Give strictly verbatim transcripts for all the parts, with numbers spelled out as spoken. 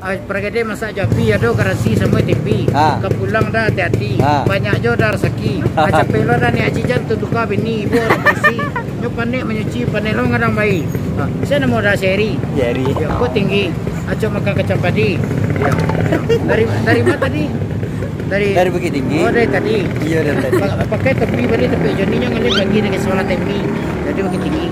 Ah, pargade masak jo api, ado garansi samo T P. Ah. Ka pulang dah hati-hati. Ah. Banyak jo dah rasaki. Ah, capek lo dah ni, Haji Jan tu tuka bini, ibu orang kursi. Nyo panek manyuci, panek lo ngadang bayi. Ah, sia namo dah Seri. Seri. Ya, kok tinggi. Acok makan kacang padi. Ya. Dari, dari mana tadi? Dari Dari Bukittinggi. Oh, dari tadi. Iya, dari tadi. Pa-, pakai topi balik, topi Joni nyo ngalih pagi dari sekolah T P. Jadi Bukittinggi.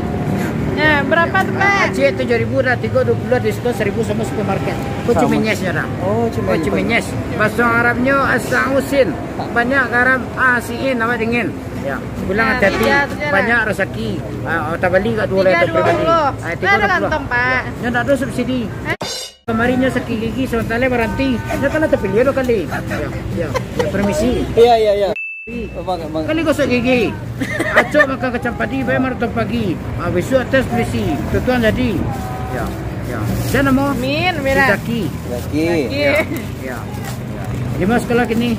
Ya, berapa tu, Pak? Acik tujuh ribu dah, tigo dua puluh diskon seribu sama supermarket. Kok Sama. Cimenyes ya dah? Oh, Kok Cimenyes. Cimenyes. Bahasa Arabnya asausin. Banyak garam, asiin, awak dingin. Ya. Pulang Ya, hati-hati. Iya, betul lah. Banyak rasaki. Ah, tabali kat dua Tiga laptop dua pribadi. puluh. Ah, Itu ada tiga dua puluh. Kantong, Pak. Ya. Nyo ndak ado subsidi. Hah? Kamarin nyo sakik gigi, sementara baranti. Nyo kan lah tapilih dua kali. Ya, ya, ya, permisi. Iya, iya, iya. Tapi Apa, Bang? Kali gosok gigi. Acok makan kacang padi, bae maraton pagi. Ah, besok tes polisi. Tutuan jadi. Ya, ya. Sia namo? Min, Mira. Zaki. Zaki. Zaki. Ya, ya, ya. Di mana sekolah kini?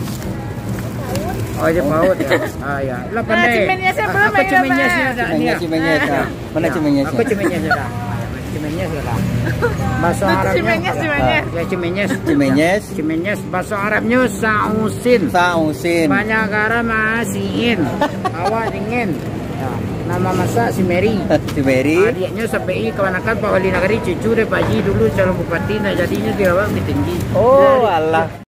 Oh, di paut ya. Ah, ya. Lah Nah, pandai. Cimenyes ya, Ah, belum apa lagi, Cimenyes Bang. ni ada? Cimenyes, Ni, Cimenyes. ya. Ah. Mana Ya, Cimenyes? Aku Cimenyes sudah. Cimenyes sudah. Bahasa Arabnya. Cimenyes, Cimenyes. Ya, Cimenyes. Cimenyes. Cimenyes. Bahasa Arabnya sausin. Sausin. Banyak garam, asiin. Awak dingin. Ya. Nama masak si Mary. Si Mary. Adiknya sampai kawanakan Pak Wali Nagari, cucu dari Pak Haji dulu calon bupati, nak jadinyo di awak lebih tinggi. Oh, Dari alah.